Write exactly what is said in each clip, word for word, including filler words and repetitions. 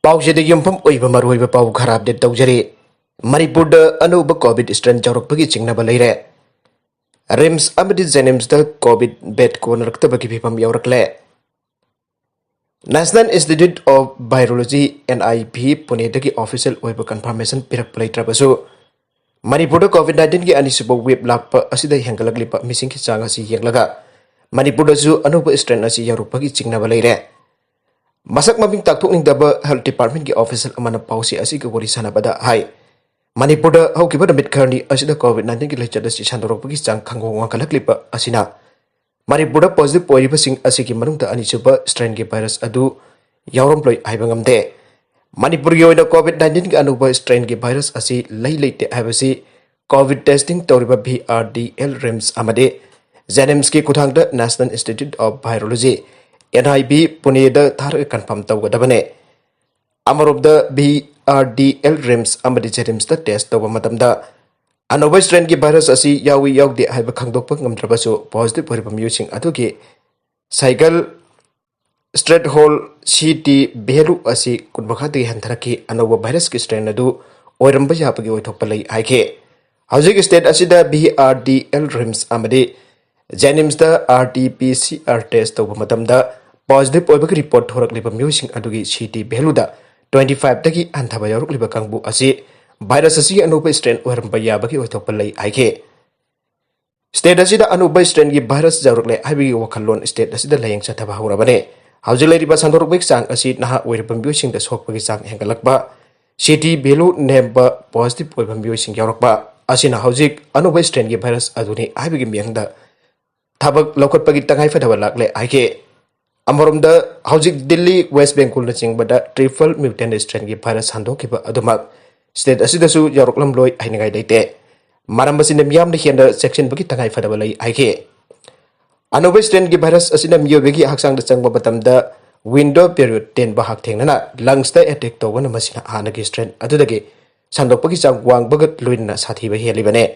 ꯄꯥꯎꯆꯦꯗ ꯌꯨꯝꯐꯝ ꯑꯣꯏꯕ ꯃꯔꯨꯑꯣꯏꯕ ꯄꯥꯎ ꯈꯔ ꯑꯞꯗꯦꯠ ꯇꯧꯖꯔꯤ꯫ ꯃꯅꯤꯄꯨꯔꯗ ꯑꯅꯧꯕ ꯀꯣꯚꯤꯗ ꯁ꯭ꯇ꯭ꯔꯦꯟ ꯌꯧꯔꯛꯄꯒꯤ ꯆꯤꯡꯅꯕ ꯂꯩꯔꯦ꯫ ꯔꯤꯝꯁ ꯑꯃꯗꯤ ꯖꯦꯅꯤꯝꯁꯇ ꯀꯣꯚꯤꯗ ꯕꯦꯗ ꯀꯣꯟꯅꯔꯛꯇꯕꯒꯤ ꯐꯤꯕꯝ ꯌꯧꯔꯛꯂꯦ꯫ National Institute of Virology, NIV, ꯄꯨꯅꯦꯗꯒꯤ ꯑꯣꯐꯤꯁꯤꯌꯦꯜ ꯑꯣꯏꯕ ꯀꯟꯐꯥꯔꯃꯦꯁꯟ ꯄꯤꯔꯛꯄ ꯂꯩꯇ꯭ꯔꯕꯁꯨ, ꯃꯅꯤꯄꯨꯔꯗ ꯀꯣꯚꯤꯗ ꯅꯥꯏꯟꯇꯤꯟꯒꯤ ꯑꯅꯤꯁꯨꯕ ꯋꯦꯕ ꯂꯥꯛꯄ ꯑꯁꯤꯗ ꯍꯦꯟꯒꯠꯂꯛꯂꯤꯕ ꯃꯤꯁꯤꯡꯒꯤ ꯆꯥꯡ ꯑꯁꯤ ꯌꯦꯡꯂꯒ, ꯃꯅꯤꯄꯨꯔꯗꯁꯨ ꯑꯅꯧꯕ ꯁ꯭ꯇ꯭ꯔꯦꯟ ꯑꯁꯤ ꯌꯧꯔꯛꯄꯒꯤ ꯆꯤꯡꯅꯕ ꯂꯩꯔꯦ꯫ ꯃꯁꯛ ꯃꯃꯤꯡ ꯇꯥꯛꯊꯣꯛꯅꯤꯡꯗꯕ ꯍꯦꯜꯊ ꯗꯤꯄꯥꯔꯠꯃꯦꯟꯒꯤ ꯑꯣꯐꯤꯁꯤꯌꯦꯜ ꯑꯃꯅ ꯄꯥꯎꯆꯦ ꯑꯁꯤꯒ ꯋꯥꯔꯤ ꯁꯥꯟꯅꯕꯗ ꯍꯥꯏ, ꯃꯅꯤꯄꯨꯔꯗ ꯍꯧꯈꯤꯕ ꯅꯨꯃꯤꯠ ꯈꯔꯅꯤ ꯑꯁꯤꯗ ꯀꯣꯚꯤꯗ ꯅꯥꯏꯟꯇꯤꯟꯒꯤ ꯂꯩꯆꯠ ꯑꯁꯤ ꯁꯟꯗꯣꯔꯛꯄꯒꯤ ꯆꯥꯡ ꯈꯪꯍꯧ ꯋꯥꯡꯈꯠꯂꯛꯂꯤꯕ ꯑꯁꯤꯅ ꯃꯅꯤꯄꯨꯔꯗ ꯄꯣꯖꯤꯇꯤꯚ ꯑꯣꯏꯔꯤꯕꯁꯤꯡ ꯑꯁꯤꯒꯤ ꯃꯅꯨꯡꯗ ꯑꯅꯤꯁꯨꯕ ꯁ꯭ꯇ꯭ꯔꯦꯟꯒꯤ ꯚꯥꯏꯔꯁ ꯑꯗꯨ ꯌꯥꯎꯔꯝꯂꯣꯏ ꯍꯥꯏꯕ ꯉꯝꯗꯦ꯫ ꯃꯅꯤꯄꯨꯔꯒꯤ ꯑꯣꯏꯅ ꯀꯣꯚꯤꯗ ꯅꯥꯏꯟꯇꯤꯟꯒꯤ ꯑꯅꯧꯕ ꯁ꯭ꯇ꯭ꯔꯦꯟꯒꯤ ꯚꯥꯏꯔꯁ ꯑꯁꯤ ꯂꯩ ꯂꯩꯇꯦ ꯍꯥꯏꯕꯁꯤ ꯀꯣꯚꯤꯗ ꯇꯦꯁꯇꯤꯡ ꯇꯧꯔꯤꯕ V R D L RIMS ꯑꯃꯗꯤ ꯖꯦꯅꯤꯝꯁꯀꯤ ꯈꯨꯠꯊꯥꯡꯗ National Institute of Virology, NIV, ꯄꯨꯅꯦꯗ ꯊꯥꯔꯒ ꯀꯟꯐꯥꯔꯝ ꯇꯧꯒꯗꯕꯅꯤ꯫ ꯑꯃꯔꯣꯝꯗ, V R D L RIMS ꯑꯃꯗꯤ ꯖꯦꯅꯤꯝꯁꯇ ꯇꯦꯁ ꯇꯧꯕ ꯃꯇꯝꯗ ꯑꯅꯧꯕ ꯁ꯭ꯇ꯭ꯔꯦꯟꯒꯤ ꯚꯥꯏꯔꯁ ꯑꯁꯤ ꯌꯥꯎꯏ ꯌꯥꯎꯗꯦ ꯍꯥꯏꯕ ꯈꯪꯗꯣꯛꯄ ꯉꯝꯗ꯭ꯔꯕꯁꯨ, ꯄꯣꯖꯤꯇꯤꯚ ꯑꯣꯏꯔꯕ ꯃꯤꯑꯣꯏꯁꯤꯡ ꯑꯗꯨꯒꯤ ꯁꯥꯏꯀꯜ ꯁ꯭ꯇ꯭ꯔꯦꯠ ꯍꯣꯜ ꯁꯤ ꯇꯤ ꯚꯦꯂꯨ ꯑꯁꯤ ꯀꯨꯟꯃꯉꯥꯗꯒꯤ ꯍꯟꯊꯔꯛꯈꯤ꯫ ꯑꯅꯧꯕ ꯚꯥꯏꯔꯁꯀꯤ ꯁ꯭ꯇ꯭ꯔꯦꯟ ꯑꯗꯨ ꯑꯣꯏꯔꯝꯕ ꯌꯥꯕꯒꯤ ꯑꯣꯏꯊꯣꯛꯄ ꯂꯩ ꯍꯥꯏꯈꯤ꯫ ꯍꯧꯖꯤꯛ ꯁ꯭ꯇꯦꯠ ꯑꯁꯤꯗ V R D L RIMS ꯑꯃꯗꯤ ꯖꯦꯅꯤꯝꯁꯇ R T P C R test ꯇꯧꯕ ꯃꯇꯝꯗ ꯄꯣꯖꯤꯇꯤꯚ ꯑꯣꯏꯕꯒꯤ ꯔꯤꯄꯣꯔꯠ ꯊꯣꯔꯛꯂꯤꯕ ꯃꯤꯑꯣꯏꯁꯤꯡ ꯑꯗꯨꯒꯤ ꯁꯤ ꯇꯤ ꯚꯦꯂꯨꯗ ꯇ꯭ꯋꯦꯟꯇꯤ ꯐꯥꯏꯚꯇꯒꯤ ꯍꯟꯊꯕ ꯌꯥꯎꯔꯛꯂꯤꯕ ꯀꯥꯡꯕꯨ ꯑꯁꯤ ꯚꯥꯏꯔꯁ ꯑꯁꯤꯒꯤ ꯑꯅꯧꯕ ꯁ꯭ꯇ꯭ꯔꯦꯟ ꯑꯣꯏꯔꯝꯕ ꯌꯥꯕꯒꯤ ꯑꯣꯏꯊꯣꯛꯄ ꯂꯩ ꯍꯥꯏꯈꯤ꯫ ꯁ꯭ꯇꯦꯠ ꯑꯁꯤꯗ ꯑꯅꯧꯕ ꯁ꯭ꯇ꯭ꯔꯦꯟꯒꯤ ꯚꯥꯏꯔꯁ ꯌꯥꯎꯔꯛꯂꯦ ꯍꯥꯏꯕꯒꯤ ꯋꯥꯈꯜꯂꯣꯟ ꯁ꯭ꯇꯦꯠ ꯑꯁꯤꯗ ꯂꯥꯌꯦꯡ ꯆꯠꯊꯕ ꯍꯧꯔꯕꯅꯤ꯫ ꯍꯧꯖꯤꯛ ꯂꯩꯔꯤꯕ ꯁꯟꯗꯣꯔꯛꯄꯒꯤ ꯆꯥꯡ ꯑꯁꯤ ꯅꯍꯥ ꯑꯣꯏꯔꯤꯕ ꯃꯤꯑꯣꯏꯁꯤꯡꯗ ꯁꯣꯛꯄꯒꯤ ꯆꯥꯡ ꯍꯦꯟꯒꯠꯂꯛꯄ, ꯁꯤ ꯇꯤ ꯚꯦꯂꯨ ꯅꯦꯝꯕ, ꯄꯣꯖꯤꯇꯤꯚ ꯑꯣꯏꯕ ꯃꯤꯑꯣꯏꯁꯤꯡ ꯌꯥꯎꯔꯛꯄ ꯑꯁꯤꯅ ꯍꯧꯖꯤꯛ ꯑꯅꯧꯕ ꯁ꯭ꯇ꯭ꯔꯦꯟꯒꯤ ꯚꯥꯏꯔꯁ ꯑꯗꯨꯅꯤ ꯍꯥꯏꯕꯒꯤ ꯃꯤꯠꯌꯦꯡꯗ ꯊꯕꯛ ꯂꯧꯈꯠꯄꯒꯤ ꯇꯉꯥꯏ ꯐꯗꯕ ꯂꯥꯛꯂꯦ ꯍꯥꯏꯈꯤ꯫ ꯑꯃꯔꯣꯝꯗ, ꯍꯧꯖꯤꯛ ꯗꯤꯜꯂꯤ, ꯋꯦꯁ ꯕꯦꯡꯒꯣꯜꯅꯆꯤꯡꯕꯗ ꯇ꯭ꯔꯤꯄꯜ ꯃ꯭ꯌꯨꯇꯦꯟ ꯁ꯭ꯇ꯭ꯔꯦꯟꯒꯤ ꯚꯥꯏꯔꯁ ꯁꯟꯗꯣꯛꯈꯤꯕ ꯑꯗꯨꯃꯛ ꯁ꯭ꯇꯦꯠ ꯑꯁꯤꯗꯁꯨ ꯌꯥꯎꯔꯛꯂꯝꯂꯣꯏ ꯍꯥꯏꯅꯤꯡꯉꯥꯏ ꯂꯩꯇꯦ꯫ ꯃꯔꯝ ꯑꯁꯤꯅ ꯃꯤꯌꯥꯝꯅ ꯍꯦꯟꯅ ꯆꯦꯛꯁꯤꯟꯕꯒꯤ ꯇꯉꯥꯏ ꯐꯗꯕ ꯂꯩ ꯍꯥꯏꯈꯤ꯫ ꯑꯅꯧꯕ ꯁ꯭ꯇ꯭ꯔꯦꯟꯒꯤ ꯚꯥꯏꯔꯁ ꯑꯁꯤꯅ ꯃꯤꯑꯣꯏꯕꯒꯤ ꯍꯛꯆꯥꯡꯗ ꯆꯪꯕ ꯃꯇꯝꯗ ꯋꯤꯟꯗꯣ ꯄꯤꯔꯤꯌꯣꯗ ꯇꯦꯟꯕ ꯍꯛꯊꯦꯡꯅꯅ ꯂꯪꯁꯇ ꯑꯦꯇꯦꯛ ꯇꯧꯕꯅ ꯃꯁꯤꯅ ꯍꯥꯟꯅꯒꯤ ꯁ꯭ꯇ꯭ꯔꯦꯟ ꯑꯗꯨꯗꯒꯤ ꯁꯟꯗꯣꯛꯄꯒꯤ ꯆꯥꯡ ꯋꯥꯡꯕꯒ ꯂꯣꯏꯅꯅ ꯁꯥꯊꯤꯕ ꯍꯦꯜꯂꯤꯕꯅꯤ꯫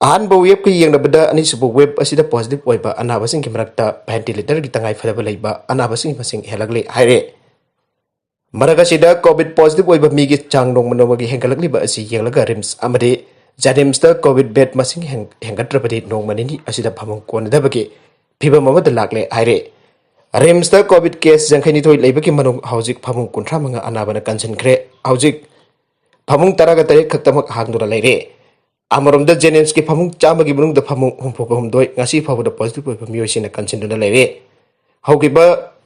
ꯑꯍꯥꯟꯕ ꯋꯦꯕꯀ ꯌꯦꯡꯅꯕꯗ ꯑꯅꯤꯁꯨꯕ ꯋꯦꯕ ꯑꯁꯤꯗ ꯄꯣꯖꯤꯇꯤꯚ ꯑꯣꯏꯕ ꯑꯅꯥꯕꯁꯤꯡꯒꯤ ꯃꯔꯛꯇ ꯚꯦꯟꯇꯤꯂꯦꯇꯔꯒꯤ ꯇꯉꯥꯏ ꯐꯗꯕ ꯂꯩꯕ ꯑꯅꯥꯕꯁꯤꯡꯒꯤ ꯃꯁꯤꯡ ꯍꯦꯜꯂꯛꯂꯦ ꯍꯥꯏꯔꯦ꯫ ꯃꯔꯛ ꯑꯁꯤꯗ COVID positive ꯑꯣꯏꯕ ꯃꯤꯒꯤ ꯆꯥꯡ ꯅꯣꯡꯃ ꯅꯣꯡꯃꯒꯤ ꯍꯦꯟꯒꯠꯂꯛꯂꯤꯕ ꯑꯁꯤ ꯌꯦꯡꯂꯒ RIMS ꯑꯃꯗꯤ JNIMSꯇ COVID bed ꯃꯁꯤꯡ ꯍꯦꯟ-, ꯍꯦꯟꯒꯠꯇ꯭ꯔꯕꯗꯤ ꯅꯣꯡꯃ ꯅꯤꯅꯤ ꯑꯁꯤꯗ ꯐꯃꯨꯡ ꯀꯣꯟꯅꯗꯕꯒꯤ ꯐꯤꯕꯝ ꯑꯃꯗ ꯂꯥꯛꯂꯦ ꯍꯥꯏꯔꯦ꯫ RIMSꯇ COVID case ꯌꯥꯡꯈꯩꯅꯤꯊꯣꯏ ꯂꯩꯕꯒꯤ ꯃꯅꯨꯡ ꯍꯧꯖꯤꯛ ꯐꯃꯨꯡ ꯀꯨꯟꯊ꯭ꯔꯥ ꯃꯉꯥ ꯑꯅꯥꯕꯅ ꯀꯟꯁꯤꯟꯈ꯭ꯔꯦ꯫ ꯍꯧꯖꯤꯛ ꯐꯃꯨꯡ ꯇꯔꯥꯒ ꯇꯔꯦꯠ ꯈꯛꯇꯃꯛ ꯍꯥꯡꯗꯨꯅ ꯂꯩꯔꯦ꯫ ꯑꯃꯔꯣꯝꯗ JNIMSꯀꯤ ꯐꯃꯨꯡ ꯆꯥꯝꯃꯒꯤ ꯃꯅꯨꯡꯗ ꯐꯃꯨꯡ ꯍꯨꯝꯐꯨꯒ ꯍꯨꯝꯗꯣꯏ ꯉꯁꯤ ꯐꯥꯎꯕꯗ positive ꯑꯣꯏꯕ ꯃꯤꯑꯣꯏꯁꯤꯡꯅ ꯀꯟꯁꯤꯟꯗꯨꯅ ꯂꯩꯔꯦ꯫ ꯍꯧꯈꯤꯕ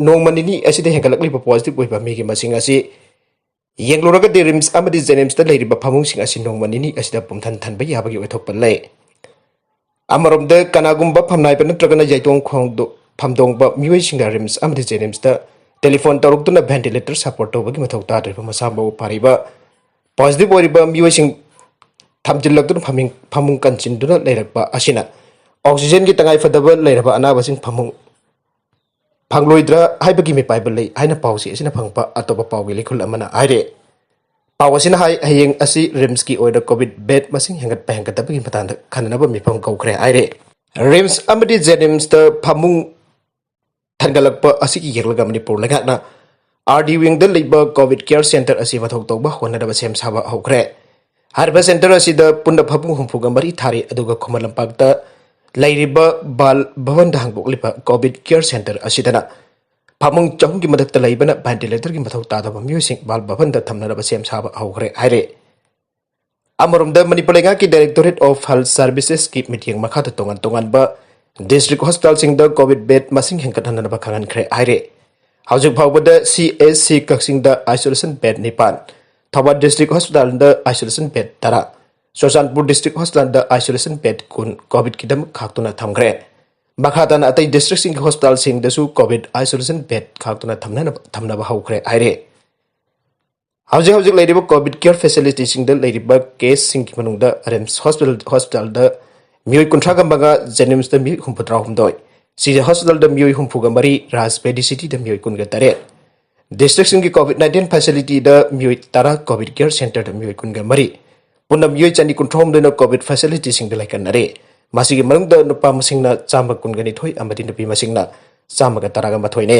ꯅꯣꯡꯃ ꯅꯤꯅꯤ ꯑꯁꯤꯗ ꯍꯦꯟꯒꯠꯂꯛꯂꯤꯕ positive ꯑꯣꯏꯕ ꯃꯤꯒꯤ ꯃꯁꯤꯡ ꯑꯁꯤ ꯌꯦꯡꯂꯨꯔꯒꯗꯤ RIMS ꯑꯃꯗꯤ JNIMSꯇ ꯂꯩꯔꯤꯕ ꯐꯃꯨꯡꯁꯤꯡ ꯑꯁꯤ ꯅꯣꯡꯃ ꯅꯤꯅꯤ ꯑꯁꯤꯗ ꯄꯨꯝꯊꯟ ꯊꯟꯕ ꯌꯥꯕꯒꯤ ꯑꯣꯏꯊꯣꯛꯄ ꯂꯩ꯫ ꯑꯃꯔꯣꯝꯗ ꯀꯅꯥꯒꯨꯝꯕ ꯐꯝꯅꯥꯏꯕ ꯅꯠꯇ꯭ꯔꯒꯅ ꯌꯥꯏꯇꯣꯡ ꯈꯣꯡꯗꯣ-, ꯐꯝꯗꯣꯡꯕ ꯃꯤꯑꯣꯏꯁꯤꯡꯅ RIMS ꯑꯃꯗꯤ JNIMSꯇ telephone ꯇꯧꯔꯛꯇꯨꯅ ventilator support ꯇꯧꯕꯒꯤ ꯃꯊꯧ ꯇꯥꯗ꯭ꯔꯤꯕ ꯃꯁꯥ ꯃꯎ ꯐꯔꯤꯕ positive ꯑꯣꯏꯔꯤꯕ ꯃꯤꯑꯣꯏꯁꯤꯡ ꯊꯝꯖꯤꯜꯂꯛꯇꯨꯅ ꯐꯃꯤꯡ-, ꯐꯃꯨꯡ ꯀꯟꯁꯤꯟꯗꯨꯅ ꯂꯩꯔꯛꯄ ꯑꯁꯤꯅ oxygenꯒꯤ ꯇꯉꯥꯏ ꯐꯗꯕ ꯂꯩꯔꯕ ꯑꯅꯥꯕꯁꯤꯡ ꯐꯃꯨꯡ ꯐꯪꯂꯣꯏꯗ꯭ꯔꯥ ꯍꯥꯏꯕꯒꯤ ꯃꯤꯄꯥꯏꯕ ꯂꯩ ꯍꯥꯏꯅ ꯄꯥꯎꯆꯦ ꯑꯁꯤꯅ ꯐꯪꯕ ꯑꯇꯣꯞꯄ ꯄꯥꯎꯒꯤ ꯂꯩꯈꯨꯜ ꯑꯃꯅ ꯍꯥꯏꯔꯦ꯫ ꯄꯥꯎ ꯑꯁꯤꯅ ꯍꯥꯏ, ꯍꯌꯦꯡ ꯑꯁꯤ RIMSꯀꯤ ꯑꯣꯏꯅ COVID bed ꯃꯁꯤꯡ ꯍꯦꯟꯒꯠꯄ ꯍꯦꯟꯒꯠꯇꯕꯒꯤ ꯃꯇꯥꯡꯗ ꯈꯟꯅꯅꯕ ꯃꯤꯐꯝ ꯀꯧꯈ꯭ꯔꯦ ꯍꯥꯏꯔꯦ꯫ RIMS ꯑꯃꯗꯤ JNIMSꯇ ꯐꯃꯨꯡ ꯊꯟꯒꯠꯂꯛꯄ ꯑꯁꯤꯒꯤ ꯌꯦꯡꯂꯒ ꯃꯅꯤꯄꯨꯔ ꯂꯩꯉꯥꯛꯅ RD wingꯗ ꯂꯩꯕ COVID care center ꯑꯁꯤ ꯃꯊꯧ ꯇꯧꯕ ꯍꯣꯠꯅꯅꯕ ꯁꯦꯝ ꯁꯥꯕ ꯍꯧꯈ꯭ꯔꯦ꯫ ꯍꯥꯏꯔꯤꯕ center ꯑꯁꯤꯗ ꯄꯨꯟꯅ ꯐꯃꯨꯡ ꯍꯨꯝꯐꯨꯒ ꯃꯔꯤ ꯊꯥꯔꯤ, ꯑꯗꯨꯒ ꯈꯨꯃꯟ ꯂꯝꯄꯥꯛꯇ ꯂꯩꯔꯤꯕ ꯕꯥꯜ ꯚꯕꯟꯗ ꯍꯥꯡꯗꯣꯛꯂꯤꯕ COVID care center ꯑꯁꯤꯗꯅ ꯐꯃꯨꯡ ꯆꯍꯨꯝꯒꯤ ꯃꯊꯛꯇ ꯂꯩꯕꯅ ventilatorꯒꯤ ꯃꯊꯧ ꯇꯥꯗꯕ ꯃꯤꯑꯣꯏꯁꯤꯡ ꯕꯥꯜ ꯚꯕꯟꯗ ꯊꯝꯅꯅꯕ ꯁꯦꯝ ꯁꯥꯕ ꯍꯧꯈ꯭ꯔꯦ ꯍꯥꯏꯔꯦ꯫ ꯑꯃꯔꯣꯝꯗ ꯃꯅꯤꯄꯨꯔ ꯂꯩꯉꯥꯛꯀꯤ Directorate of Health Servicesꯀꯤ ꯃꯤꯠꯌꯦꯡ ꯃꯈꯥꯗ ꯇꯣꯉꯥꯟ ꯇꯣꯉꯥꯟꯕ district hospitalꯁꯤꯡꯗ COVID bed ꯃꯁꯤꯡ ꯍꯦꯟꯒꯠꯍꯟꯅꯕ ꯈꯪꯍꯟꯈ꯭ꯔꯦ ꯍꯥꯏꯔꯦ꯫ ꯍꯧꯖꯤꯛ ꯐꯥꯎꯕꯗ CHC ꯀꯛꯆꯤꯡꯗ isolation bed ꯅꯤꯄꯥꯟ, ꯊꯧꯕꯥꯜ district hospitalꯗ isolation bed ꯇꯔꯥ, ꯆꯨꯔꯆꯥꯟꯄꯨꯔ district hospitalꯗ isolation bed ꯀꯨꯟ COVIDꯀꯤꯗꯃꯛ ꯈꯥꯛꯇꯨꯅ ꯊꯝꯈ꯭ꯔꯦ꯫ ꯃꯈꯥ ꯇꯥꯅ ꯑꯇꯩ districtꯁꯤꯡꯒꯤ hospitalꯁꯤꯡꯗꯁꯨ COVID isolation bed ꯈꯥꯛꯇꯨꯅ ꯊꯝꯅꯅꯕ, ꯊꯝꯅꯕ ꯍꯧꯈ꯭ꯔꯦ ꯍꯥꯏꯔꯦ꯫ ꯍꯧꯖꯤꯛ ꯍꯧꯖꯤꯛ ꯂꯩꯔꯤꯕ COVID care facilityꯁꯤꯡꯗ ꯂꯩꯔꯤꯕ caseꯁꯤꯡꯒꯤ ꯃꯅꯨꯡꯗ RIMS hospital, hospitalꯗ ꯃꯤꯑꯣꯏ ꯀꯨꯟꯊ꯭ꯔꯥꯒ ꯃꯉꯥ, JNIMSꯇ ꯃꯤꯑꯣꯏ ꯍꯨꯝꯐꯨꯇꯔꯥꯍꯨꯝꯗꯣꯏ, ꯁꯤꯖ hospitalꯗ ꯃꯤꯑꯣꯏ ꯍꯨꯝꯐꯨꯒ ꯃꯔꯤ, ꯔꯥꯖ Medicityꯗ ꯃꯤꯑꯣꯏ ꯀꯨꯟꯒ ꯇꯔꯦꯠ, districtꯁꯤꯡꯒꯤ COVID nineteen facilityꯗ ꯃꯤꯑꯣꯏ ꯇꯔꯥ, COVID care centreꯗ ꯃꯤꯑꯣꯏ ꯀꯨꯟꯒ ꯃꯔꯤ, ꯄꯨꯟꯅ ꯃꯤꯑꯣꯏ ꯆꯅꯤ ꯀꯨꯟꯊ꯭ꯔꯥꯍꯨꯝꯗꯣꯏꯅ COVID facilityꯁꯤꯡꯗ ꯂꯩꯀꯠꯅꯔꯦ꯫ ꯃꯁꯤꯒꯤ ꯃꯅꯨꯡꯗ ꯅꯨꯄꯥ ꯃꯁꯤꯡꯅ ꯆꯥꯝꯃ ꯀꯨꯟꯒ ꯅꯤꯊꯣꯏ ꯑꯃꯗꯤ ꯅꯨꯄꯤ ꯃꯁꯤꯡꯅ ꯆꯥꯝꯃꯒ ꯇꯔꯥꯒ ꯃꯥꯊꯣꯏꯅꯦ꯫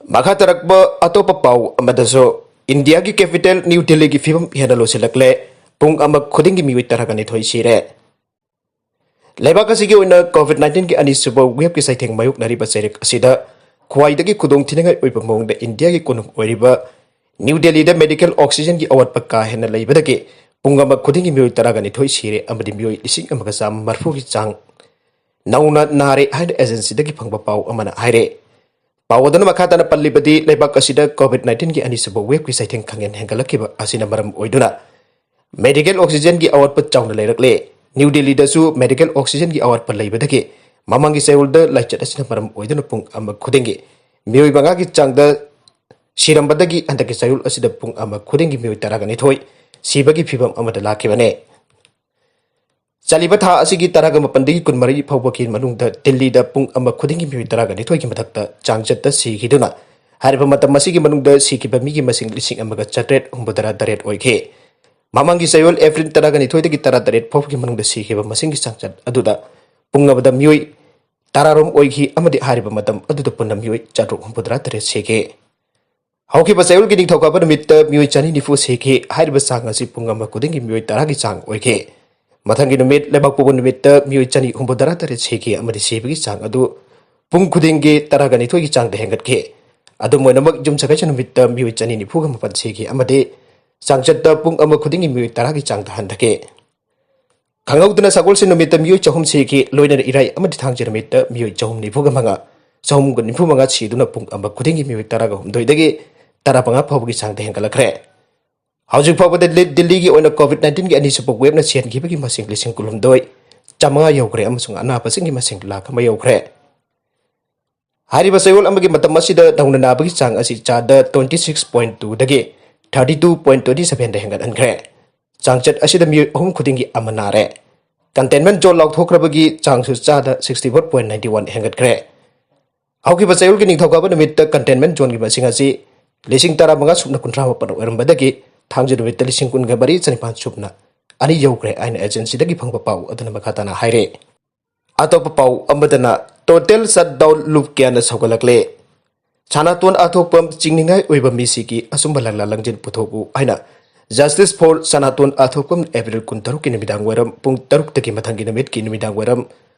ꯃꯈꯥ ꯇꯥꯔꯛꯄ ꯑꯇꯣꯞꯄ ꯄꯥꯎ ꯑꯃꯗꯁꯨ, ꯏꯟꯗꯤꯌꯥꯒꯤ ꯀꯦꯄꯤꯇꯦꯜ ꯅ꯭ꯌꯨ ꯗꯤꯜꯂꯤꯒꯤ ꯐꯤꯕꯝ ꯍꯦꯟꯅ ꯂꯨꯁꯤꯜꯂꯛꯂꯦ꯫ ꯄꯨꯡ ꯑꯃ ꯈꯨꯗꯤꯡꯒꯤ ꯃꯤꯑꯣꯏ ꯇꯔꯥꯒ ꯅꯤꯊꯣꯏ ꯁꯤꯔꯦ꯫ ꯂꯩꯕꯥꯛ ꯑꯁꯤꯒꯤ ꯑꯣꯏꯅ ꯀꯣꯚꯤꯗ ꯅꯥꯏꯟꯇꯤꯟꯒꯤ ꯑꯅꯤꯁꯨꯕ ꯋꯦꯕꯀꯤ ꯆꯩꯊꯦꯡ ꯃꯥꯌꯣꯛꯅꯔꯤꯕ ꯆꯩꯔꯛ ꯑꯁꯤꯗ ꯈ꯭ꯋꯥꯏꯗꯒꯤ ꯈꯨꯗꯣꯡꯊꯤꯅꯤꯡꯉꯥꯏ ꯑꯣꯏꯕ ꯃꯑꯣꯡꯗ ꯏꯟꯗꯤꯌꯥꯒꯤ ꯀꯣꯅꯨꯡ ꯑꯣꯏꯔꯤꯕ ꯅ꯭ꯌꯨ ꯗꯦꯜꯂꯤꯗ ꯃꯦꯗꯤꯀꯦꯜ ꯑꯣꯛꯁꯤꯖꯟꯒꯤ ꯑꯋꯥꯠꯄ ꯀꯥ ꯍꯦꯟꯅ ꯂꯩꯕꯗꯒꯤ ꯄꯨꯡ ꯑꯃ ꯈꯨꯗꯤꯡꯒꯤ ꯃꯤꯑꯣꯏ ꯇꯔꯥꯒ ꯅꯤꯊꯣꯏ ꯁꯤꯔꯦ ꯑꯃꯗꯤ ꯃꯤꯑꯣꯏ ꯂꯤꯁꯤꯡ ꯑꯃꯒ ꯆꯥꯝꯃ ꯃꯔꯤꯐꯨꯒꯤ ꯆꯥꯡ ꯅꯧꯅ ꯅꯥꯔꯦ ꯍꯥꯏꯅ ꯑꯦꯖꯦꯟꯁꯤꯗꯒꯤ ꯐꯪꯕ ꯄꯥꯎ ꯑꯃꯅ ꯍꯥꯏꯔꯦ꯫ ꯄꯥꯎ ꯑꯗꯨꯅ ꯃꯈꯥ ꯇꯥꯅ ꯄꯜꯂꯤꯕꯗꯤ, ꯂꯩꯕꯥꯛ ꯑꯁꯤꯗ ꯀꯣꯚꯤꯗ ꯅꯥꯏꯟꯇꯤꯟꯒꯤ ꯑꯅꯤꯁꯨꯕ ꯋꯦꯕꯀꯤ ꯆꯩꯊꯦꯡ ꯈꯪꯍꯦꯟ ꯍꯦꯟꯒꯠꯂꯛꯈꯤꯕ ꯑꯁꯤꯅ ꯃꯔꯝ ꯑꯣꯏꯗꯨꯅ ꯃꯦꯗꯤꯀꯦꯜ ꯑꯣꯛꯁꯤꯖꯟꯒꯤ ꯑꯋꯥꯠꯄ ꯆꯥꯎꯅ ꯂꯩꯔꯛꯂꯦ꯫ ꯅ꯭ꯌꯨ ꯗꯦꯜꯂꯤꯗꯁꯨ ꯃꯦꯗꯤꯀꯦꯜ ꯑꯣꯛꯁꯤꯖꯟꯒꯤ ꯑꯋꯥꯠꯄ ꯂꯩꯕꯗꯒꯤ ꯃꯃꯥꯡꯒꯤ ꯆꯌꯣꯜꯗ ꯂꯥꯏꯆꯠ ꯑꯁꯤꯅ ꯃꯔꯝ ꯑꯣꯏꯗꯨꯅ ꯄꯨꯡ ꯑꯃ ꯈꯨꯗꯤꯡꯒꯤ ꯃꯤꯑꯣꯏ ꯃꯉꯥꯒꯤ ꯆꯥꯡꯗ ꯁꯤꯔꯝꯕꯗꯒꯤ ꯍꯟꯗꯛꯀꯤ ꯆꯌꯣꯜ ꯑꯁꯤꯗ ꯄꯨꯡ ꯑꯃ ꯈꯨꯗꯤꯡꯒꯤ ꯃꯤꯑꯣꯏ ꯇꯔꯥꯒ ꯅꯤꯊꯣꯏ ꯁꯤꯕꯒꯤ ꯐꯤꯕꯝ ꯑꯃꯗ ꯂꯥꯛꯈꯤꯕꯅꯤ꯫ ꯆꯠꯂꯤꯕ ꯊꯥ ꯑꯁꯤꯒꯤ ꯇꯔꯥꯒ ꯃꯥꯄꯟꯗꯒꯤ ꯀꯨꯟꯃꯔꯤ ꯐꯥꯎꯕꯒꯤ ꯃꯅꯨꯡꯗ ꯗꯤꯜꯂꯤꯗ ꯄꯨꯡ ꯑꯃ ꯈꯨꯗꯤꯡꯒꯤ ꯃꯤꯑꯣꯏ ꯇꯔꯥꯒ ꯅꯤꯊꯣꯏꯒꯤ ꯃꯊꯛꯇ ꯆꯥꯡꯆꯠꯇ ꯁꯤꯈꯤꯗꯨꯅ, ꯍꯥꯏꯔꯤꯕ ꯃꯇꯝ ꯑꯁꯤꯒꯤ ꯃꯅꯨꯡꯗ ꯁꯤꯈꯤꯕ ꯃꯤꯒꯤ ꯃꯁꯤꯡ ꯂꯤꯁꯤꯡ ꯑꯃꯒ ꯆꯥꯇ꯭ꯔꯦꯠ ꯍꯨꯝꯐꯨꯇꯔꯥ ꯇꯔꯦꯠ ꯑꯣꯏꯈꯤ꯫ ꯃꯃꯥꯡꯒꯤ ꯆꯌꯣꯜ ꯑꯦꯄ꯭ꯔꯤꯜ ꯇꯔꯥꯒ ꯅꯤꯊꯣꯏꯗꯒꯤ ꯇꯔꯥꯇꯔꯦꯠ ꯐꯥꯎꯕꯒꯤ ꯃꯅꯨꯡꯗ ꯁꯤꯈꯤꯕ ꯃꯁꯤꯡꯒꯤ ꯆꯥꯡꯆꯠ ꯑꯗꯨꯗ ꯄꯨꯡ ꯑꯃꯗ ꯃꯤꯑꯣꯏ ꯇꯔꯥꯔꯣꯝ ꯑꯣꯏꯈꯤ ꯑꯃꯗꯤ ꯍꯥꯏꯔꯤꯕ ꯃꯇꯝ ꯑꯗꯨꯗ ꯄꯨꯟꯅ ꯃꯤꯑꯣꯏ ꯆꯥꯇ꯭ꯔꯨꯛ ꯍꯨꯝꯐꯨꯇꯔꯥ ꯇꯔꯦꯠ ꯁꯤꯈꯤ꯫ ꯍꯧꯈꯤꯕ ꯆꯌꯣꯜꯒꯤ ꯅꯤꯡꯊꯧꯀꯥꯕ ꯅꯨꯃꯤꯠꯇ ꯃꯤꯑꯣꯏ ꯆꯅꯤ ꯅꯤꯐꯨ ꯁꯤꯈꯤ꯫ ꯍꯥꯏꯔꯤꯕ ꯆꯥꯡ ꯑꯁꯤ ꯄꯨꯡ ꯑꯃ ꯈꯨꯗꯤꯡꯒꯤ ꯃꯤꯑꯣꯏ ꯇꯔꯥꯒꯤ ꯆꯥꯡ ꯑꯣꯏꯈꯤ꯫ ꯃꯊꯪꯒꯤ ꯅꯨꯃꯤꯠ ꯂꯩꯕꯥꯛꯄꯣꯛꯄ ꯅꯨꯃꯤꯠꯇ ꯃꯤꯑꯣꯏ ꯆꯅꯤ ꯍꯨꯝꯐꯨꯇꯔꯥ ꯇꯔꯦꯠ ꯁꯤꯈꯤ ꯑꯃꯗꯤ ꯁꯤꯕꯒꯤ ꯆꯥꯡ ꯑꯗꯨ ꯄꯨꯡ ꯈꯨꯗꯤꯡꯒꯤ ꯇꯔꯥꯒ ꯅꯤꯊꯣꯏꯒꯤ ꯆꯥꯡꯗ ꯍꯦꯟꯒꯠꯈꯤ꯫ ꯑꯗꯨꯝ ꯑꯣꯏꯅꯃꯛ, ꯌꯨꯝꯁꯀꯩꯁ ꯅꯨꯃꯤꯠꯇ ꯃꯤꯑꯣꯏ ꯆꯅꯤ ꯅꯤꯐꯨꯒ ꯃꯥꯄꯟ ꯁꯤꯈꯤ ꯑꯃꯗꯤ ꯆꯥꯡꯆꯠꯇ ꯄꯨꯡ ꯑꯃ ꯈꯨꯗꯤꯡꯒꯤ ꯃꯤꯑꯣꯏ ꯇꯔꯥꯒꯤ ꯆꯥꯡꯗ ꯍꯟꯊꯈꯤ꯫ ꯈꯪꯍꯧꯗꯅ ꯁꯒꯣꯜꯁꯦꯟ ꯅꯨꯃꯤꯠꯇ ꯃꯤꯑꯣꯏ ꯆꯍꯨꯝ ꯁꯤꯈꯤ꯫ ꯂꯣꯏꯅꯅ ꯏꯔꯥꯏ ꯑꯃꯗꯤ ꯊꯥꯡꯖ ꯅꯨꯃꯤꯠꯇ ꯃꯤꯑꯣꯏ ꯆꯍꯨꯝ ꯅꯤꯐꯨꯒ ꯃꯉꯥ, ꯆꯍꯨꯝꯒ ꯅꯤꯐꯨ ꯃꯉꯥ ꯁꯤꯗꯨꯅ ꯄꯨꯡ ꯑꯃ ꯈꯨꯗꯤꯡꯒꯤ ꯃꯤꯑꯣꯏ ꯇꯔꯥꯒ ꯍꯨꯝꯗꯣꯏꯗꯒꯤ ꯇꯔꯥ ꯃꯉꯥ ꯐꯥꯎꯕꯒꯤ ꯆꯥꯡꯗ ꯍꯦꯟꯒꯠꯂꯛꯈ꯭ꯔꯦ꯫ ꯍꯧꯖꯤꯛ ꯐꯥꯎꯕꯗ ꯗꯤ-, ꯗꯤꯜꯂꯤꯒꯤ ꯑꯣꯏꯅ ꯀꯣꯚꯤꯗ ꯅꯥꯏꯟꯇꯤꯟꯒꯤ ꯑꯅꯤꯁꯨꯕ ꯋꯦꯕꯅ ꯁꯤꯍꯟꯈꯤꯕꯒꯤ ꯃꯁꯤꯡ ꯂꯤꯁꯤꯡ ꯀꯨꯟꯍꯨꯝꯗꯣꯏ ꯆꯥꯃꯉꯥ ꯌꯧꯈ꯭ꯔꯦ ꯑꯃꯁꯨꯡ ꯑꯅꯥꯕꯁꯤꯡꯒꯤ ꯃꯁꯤꯡ ꯂꯥꯈ ꯑꯃ ꯌꯧꯈ꯭ꯔꯦ꯫ ꯍꯥꯏꯔꯤꯕ ꯆꯌꯣꯜ ꯑꯃꯒꯤ ꯃꯇꯝ ꯑꯁꯤꯗ ꯅꯧꯅ ꯅꯥꯕꯒꯤ ꯆꯥꯡ ꯑꯁꯤ ꯆꯥꯗ twenty six point two ꯗꯒꯤ thirty two point twenty seven ꯗ ꯍꯦꯟꯒꯠꯍꯟꯈ꯭ꯔꯦ꯫ ꯆꯥꯡꯆꯠ ꯑꯁꯤꯗ ꯃꯤꯑꯣꯏ ꯑꯍꯨꯝ ꯈꯨꯗꯤꯡꯒꯤ ꯑꯃ ꯅꯥꯔꯦ꯫ ꯀꯟꯇꯦꯟꯃꯦꯟ ꯖꯣꯟ ꯂꯥꯎꯊꯣꯛꯈ꯭ꯔꯕꯒꯤ ꯆꯥꯡꯁꯨ ꯆꯥꯗ sixty four point ninety one ꯍꯦꯟꯒꯠꯈ꯭ꯔꯦ꯫ ꯍꯧꯈꯤꯕ ꯆꯌꯣꯜꯒꯤ ꯅꯤꯡꯊꯧꯀꯥꯕ ꯅꯨꯃꯤꯠꯇ ꯀꯟꯇꯦꯟꯃꯦꯟ ꯖꯣꯟꯒꯤ ꯃꯁꯤꯡ ꯑꯁꯤ ꯂꯤꯁꯤꯡ ꯇꯔꯥꯃꯉꯥ ꯁꯨꯞꯅ ꯀꯨꯟꯊ꯭ꯔꯥ ꯃꯥꯄꯟ ꯑꯣꯏꯔꯝꯕꯗꯒꯤ ꯊꯥꯡꯖ ꯅꯨꯃꯤꯠꯇ ꯂꯤꯁꯤꯡ ꯀꯨꯟꯒ ꯃꯔꯤ ꯆꯅꯤꯄꯥꯟ ꯁꯨꯞꯅ ꯑꯅꯤ ꯌꯧꯈ꯭ꯔꯦ ꯍꯥꯏꯅ ꯑꯦꯖꯦꯟꯁꯤꯗꯒꯤ ꯐꯪꯕ ꯄꯥꯎ ꯑꯗꯨꯅ ꯃꯈꯥ ꯇꯥꯅ ꯍꯥꯏꯔꯦ꯫ ꯑꯇꯣꯞꯄ ꯄꯥꯎ ꯑꯃꯗꯅ, ꯇꯣꯇꯦꯜ ꯁꯠꯗꯥꯎꯟ ꯂꯨꯞ ꯀꯌꯥꯅ ꯁꯧꯒꯠꯂꯛꯂꯦ꯫ ꯁꯅꯥꯇꯣꯟ ꯑꯊꯣꯛꯄꯝ ꯆꯤꯡꯅꯤꯡꯉꯥꯏ ꯑꯣꯏꯕ ꯃꯤꯁꯤꯒꯤ ꯑꯆꯨꯝꯕ ꯂꯪꯂꯥ ꯂꯪꯖꯤꯟ ꯄꯨꯊꯣꯛꯎ ꯍꯥꯏꯅ Justice for ꯁꯅꯥꯇꯣꯟ ꯑꯊꯣꯛꯄꯝ ꯑꯦꯄ꯭ꯔꯤꯜ ꯀꯨꯟꯇꯔꯨꯛꯀꯤ ꯅꯨꯃꯤꯗꯥꯡ ꯋꯥꯏꯔꯝ ꯄꯨꯡ ꯇꯔꯨꯛꯇꯒꯤ ꯃꯊꯪꯒꯤ ꯅꯨꯃꯤꯠꯀꯤ ꯅꯨꯃꯤꯗꯥꯡ ꯋꯥꯏꯔꯝ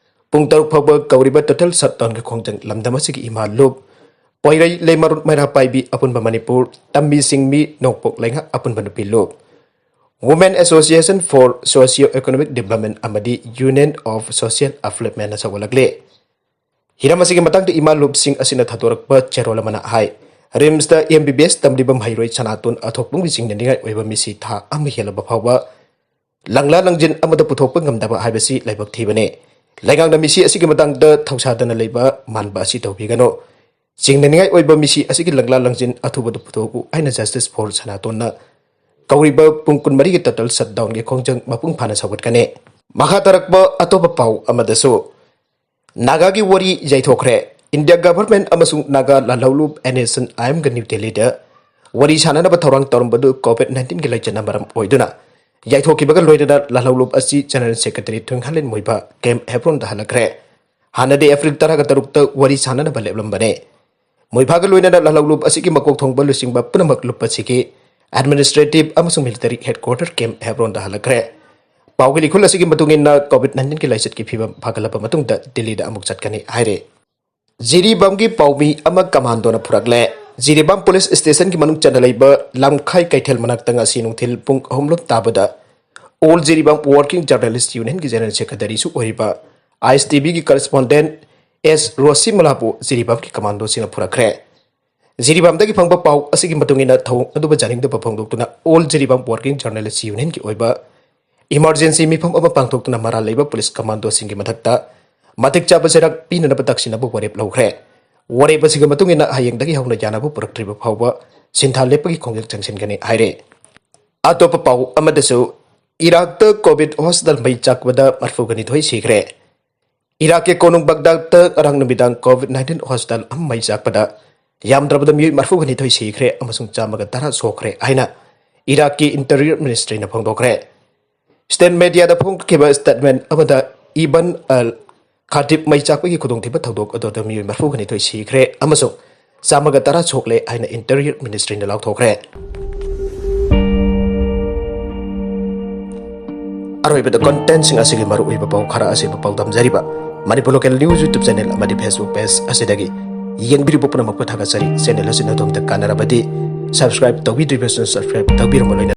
ꯄꯨꯡ ꯇꯔꯨꯛ ꯐꯥꯎꯕ ꯀꯧꯔꯤꯕ total shutdownꯒꯤ ꯈꯣꯡꯖꯪ ꯂꯝꯗꯝ ꯑꯁꯤꯒꯤ ꯏꯃꯥ ꯂꯨꯞ, ꯄꯣꯏꯔꯩ, ꯂꯩꯃꯔꯨꯠ, ꯃꯩꯔꯥ ꯄꯥꯏꯕꯤ ꯑꯄꯨꯟꯕ ꯃꯅꯤꯄꯨꯔ, ꯇꯝꯕꯤ ꯁꯤꯡꯃꯤ, ꯅꯣꯡꯄꯣꯛ ꯂꯩꯉꯥꯛ ꯑꯄꯨꯟꯕ ꯅꯨꯄꯤ ꯂꯨꯞ, Women Association for Socio Economic Development ꯑꯃꯗꯤ Union of Social Upliftmentꯅ ꯁꯧꯒꯠꯂꯛꯂꯤ꯫ ꯍꯤꯔꯝ ꯑꯁꯤꯒꯤ ꯃꯇꯥꯡꯗ ꯏꯃꯥ ꯂꯨꯞꯁꯤꯡ ꯑꯁꯤꯅ ꯊꯥꯗꯣꯔꯛꯄ ꯆꯦꯔꯣꯜ ꯑꯃꯅ ꯍꯥꯏ, ꯔꯤꯝꯁꯇ ꯑꯦꯝ ꯕꯤ ꯕꯤ ꯑꯦꯁ ꯇꯝꯂꯤꯕ ꯃꯍꯩꯔꯣꯏ ꯁꯅꯥꯇꯣꯟ ꯑꯊꯣꯛꯄꯝꯒꯤ ꯆꯤꯡꯅꯅꯤꯡꯉꯥꯏ ꯑꯣꯏꯕ ꯃꯤꯁꯤ ꯊꯥ ꯑꯃ ꯍꯦꯜꯂꯕ ꯐꯥꯎꯕ ꯂꯪꯂꯥ ꯂꯪꯖꯤꯟ ꯑꯃꯠꯇ ꯄꯨꯊꯣꯛꯄ ꯉꯝꯗꯕ ꯍꯥꯏꯕꯁꯤ ꯂꯥꯏꯕꯛ ꯊꯤꯕꯅꯤ꯫ ꯂꯩꯉꯥꯛꯅ ꯃꯤꯁꯤ ꯑꯁꯤꯒꯤ ꯃꯇꯥꯡꯗ ꯊꯧꯁꯥꯗꯅ ꯂꯩꯕ ꯃꯥꯟꯕ ꯑꯁꯤ ꯇꯧꯕꯤꯒꯅꯨ꯫ ꯆꯤꯡꯅꯅꯤꯡꯉꯥꯏ ꯑꯣꯏꯕ ꯃꯤꯁꯤ ꯑꯁꯤꯒꯤ ꯂꯪꯂꯥ ꯂꯪꯖꯤꯟ ꯑꯊꯨꯕꯗ ꯄꯨꯊꯣꯛꯎ ꯍꯥꯏꯅ Justice for ꯁꯅꯥꯇꯣꯟꯅ ꯀꯧꯔꯤꯕ ꯄꯨꯡ ꯀꯨꯟꯃꯔꯤꯒꯤ total shutdownꯒꯤ ꯈꯣꯡꯖꯪ ꯃꯄꯨꯡ ꯐꯥꯅ ꯁꯧꯒꯠꯀꯅꯤ꯫ ꯃꯈꯥ ꯇꯥꯔꯛꯄ ꯑꯇꯣꯞꯄ ꯄꯥꯎ ꯑꯃꯗꯁꯨ, ꯅꯥꯒꯥꯒꯤ ꯋꯥꯔꯤ ꯌꯩꯊꯣꯛꯈ꯭ꯔꯦ꯫ ꯏꯟꯗꯤꯌꯥ government ꯑꯃꯁꯨꯡ ꯅꯥꯒꯥ ꯂꯥꯜꯍꯧꯂꯨꯞ ꯑꯦꯟ ꯑꯦꯁ ꯑꯦꯟ ꯑꯥꯏ ꯑꯦꯝꯒ ꯅ꯭ꯌꯨ ꯗꯦꯜꯂꯤꯗ ꯋꯥꯔꯤ ꯁꯥꯟꯅꯅꯕ ꯊꯧꯔꯥꯡ ꯇꯧꯔꯝꯕꯗꯨ COVID nineteenꯒꯤ ꯂꯥꯏꯆꯠꯅ ꯃꯔꯝ ꯑꯣꯏꯗꯨꯅ ꯌꯩꯊꯣꯛꯈꯤꯕꯒ ꯂꯣꯏꯅꯅ ꯂꯥꯜꯍꯧꯂꯨꯞ ꯑꯁꯤ General Secretary ꯊꯣꯏꯍꯜꯂꯦꯟ ꯃꯣꯏꯕ ꯀꯦꯝ ꯍꯦꯕ꯭ꯔꯣꯟꯗ ꯍꯜꯂꯛꯈ꯭ꯔꯦ꯫ ꯍꯥꯟꯅꯗꯤ ꯑꯦꯄ꯭ꯔꯤꯜ ꯇꯔꯥꯒ ꯇꯔꯨꯛꯇ ꯋꯥꯔꯤ ꯁꯥꯟꯅꯅꯕ ꯂꯦꯞꯂꯝꯕꯅꯦ꯫ ꯃꯣꯏꯐꯥꯒ ꯂꯣꯏꯅꯅ ꯂꯥꯜꯍꯧꯂꯨꯞ ꯑꯁꯤꯒꯤ ꯃꯀꯣꯛ ꯊꯣꯡꯕ ꯂꯨꯆꯤꯡꯕ ꯄꯨꯝꯅꯃꯛ ꯂꯨꯞ ꯑꯁꯤꯒꯤ administrative ꯑꯃꯁꯨꯡ military headquarter ꯀꯦꯝ ꯍꯦꯕ꯭ꯔꯣꯟꯗ ꯍꯜꯂꯛꯈ꯭ꯔꯦ꯫ ꯄꯥꯎꯒꯤ ꯂꯤꯈꯨꯜ ꯑꯁꯤꯒꯤ ꯃꯇꯨꯡ ꯏꯟꯅ COVID nineteenꯒꯤ ꯂꯥꯏꯆꯠꯀꯤ ꯐꯤꯕꯝ ꯐꯒꯠꯂꯕ ꯃꯇꯨꯡꯗ ꯗꯤꯜꯂꯤꯗ ꯑꯃꯨꯛ ꯆꯠꯀꯅꯤ ꯍꯥꯏꯔꯦ꯫ ꯖꯤꯔꯤꯕꯥꯝꯒꯤ ꯄꯥꯎꯃꯤ ꯑꯃ ꯀꯃꯥꯟꯗꯣꯅ ꯐꯨꯔꯛꯂꯦ꯫ ꯖꯤꯔꯤꯕꯥꯝ police stationꯒꯤ ꯃꯅꯨꯡ ꯆꯟꯅ ꯂꯩꯕ ꯂꯝꯈꯥꯏ ꯀꯩꯊꯦꯜ ꯃꯅꯥꯛꯇ ꯉꯁꯤ ꯅꯨꯡꯊꯤꯜ ꯄꯨꯡ ꯑꯍꯨꯝ ꯂꯣꯝ ꯇꯥꯕꯗ All Jiribam Working Journalist Unionꯒꯤ General Secretaryꯁꯨ ꯑꯣꯏꯔꯤꯕ ꯑꯥꯏ ꯑꯦꯁ ꯇꯤ ꯚꯤꯒꯤ correspondent ꯑꯦꯁ ꯔꯣꯁꯤꯃꯂꯥꯕꯨ ꯖꯤꯔꯤꯕꯥꯝꯒꯤ ꯀꯃꯥꯟꯗꯣꯁꯤꯡꯅ ꯐꯨꯔꯛꯈ꯭ꯔꯦ꯫ ꯖꯤꯔꯤꯕꯥꯝꯗꯒꯤ ꯐꯪꯕ ꯄꯥꯎ ꯑꯁꯤꯒꯤ ꯃꯇꯨꯡ ꯏꯟꯅ ꯊꯧꯑꯣꯡ ꯑꯗꯨꯕꯨ ꯌꯥꯅꯤꯡꯗꯕ ꯐꯣꯡꯗꯣꯛꯇꯨꯅ All ꯖꯤꯔꯤꯕꯥꯝ Working Journalist Unionꯒꯤ ꯑꯣꯏꯕ emergency ꯃꯤꯐꯝ ꯑꯃ ꯄꯥꯡꯊꯣꯛꯇꯨꯅ ꯃꯔꯥꯜ ꯂꯩꯕ police commandoꯁꯤꯡꯒꯤ ꯃꯊꯛꯇ ꯃꯇꯤꯛ ꯆꯥꯕ ꯆꯩꯔꯥꯛ ꯄꯤꯅꯅꯕ ꯇꯛꯁꯤꯟꯅꯕ ꯋꯥꯔꯦꯞ ꯂꯧꯈ꯭ꯔꯦ꯫ ꯋꯥꯔꯦꯞ ꯑꯁꯤꯒꯤ ꯃꯇꯨꯡ ꯏꯟꯅ ꯍꯌꯦꯡꯗꯒꯤ ꯍꯧꯅ ꯌꯥꯅꯕ ꯄꯨꯔꯛꯇ꯭ꯔꯤꯕ ꯐꯥꯎꯕ ꯁꯤꯟꯊꯥ ꯂꯦꯞꯄꯒꯤ ꯈꯣꯡꯖꯪ ꯆꯪꯁꯤꯟꯒꯅꯤ ꯍꯥꯏꯔꯦ꯫ ꯑꯇꯣꯞꯄ ꯄꯥꯎ ꯑꯃꯗꯁꯨ, ꯏꯔꯥꯛꯇ COVID hospital ꯃꯩ ꯆꯥꯛꯄꯗ ꯃꯔꯐꯨꯒ ꯅꯤꯊꯣꯏ ꯁꯤꯈ꯭ꯔꯦ꯫ ꯏꯔꯥꯛꯀꯤ ꯀꯣꯅꯨꯡ ꯕꯒꯗꯥꯗꯇ ꯉꯔꯥꯡ ꯅꯨꯃꯤꯗꯥꯡ COVID nineteen hospital ꯑꯃ ꯃꯩ ꯆꯥꯛꯄꯗ ꯌꯥꯝꯗ꯭ꯔꯕꯗ ꯃꯤꯑꯣꯏ ꯃꯔꯐꯨꯒ ꯅꯤꯊꯣꯏ ꯁꯤꯈ꯭ꯔꯦ ꯑꯃꯁꯨꯡ ꯆꯥꯝꯃꯒ ꯇꯔꯥ ꯁꯣꯛꯈ꯭ꯔꯦ ꯍꯥꯏꯅ ꯏꯔꯥꯛꯀꯤ Interior Ministryꯅ ꯐꯣꯡꯗꯣꯛꯈ꯭ꯔꯦ꯫ State mediaꯗ ꯐꯣꯡꯈꯤꯕ statement ꯑꯃꯗ ꯏꯕꯟ ꯑꯜ ꯈꯥꯇꯤꯕ ꯃꯩ ꯆꯥꯛꯄꯒꯤ ꯈꯨꯗꯣꯡꯊꯤꯕ ꯊꯧꯗꯣꯛ ꯑꯗꯨꯗ ꯃꯤꯑꯣꯏ ꯃꯔꯐꯨꯒ ꯅꯤꯊꯣꯏ ꯁꯤꯈ꯭ꯔꯦ ꯑꯃꯁꯨꯡ ꯆꯥꯝꯃꯒ ꯇꯔꯥ ꯁꯣꯛꯂꯦ ꯍꯥꯏꯅ Interior Ministryꯅ ꯂꯥꯎꯊꯣꯛꯈ꯭ꯔꯦ꯫ ꯑꯔꯣꯏꯕꯗ contentꯁꯤꯡ ꯑꯁꯤꯒꯤ ꯃꯔꯨꯑꯣꯏꯕ ꯄꯥꯎ ꯈꯔ ꯑꯁꯤꯕꯨ ꯄꯥꯎꯗꯝꯖꯔꯤꯕ Manipur Local News YouTube channel ꯑꯃꯗꯤ Facebook page ꯑꯁꯤꯗꯒꯤ ꯌꯦꯡꯕꯤꯔꯤꯕ ꯄꯨꯝꯅꯃꯛꯄꯨ ꯊꯥꯒꯠꯆꯔꯤ꯫ Channel ꯑꯁꯤꯅ ꯑꯗꯣꯝꯗ ꯀꯥꯟꯅꯔꯕꯗꯤ subscribe ꯇꯧꯕꯤꯗ꯭ꯔꯤꯕꯁꯤꯡ subscribe ꯇꯧꯕꯤꯔꯝꯕ ꯂꯣꯏꯅ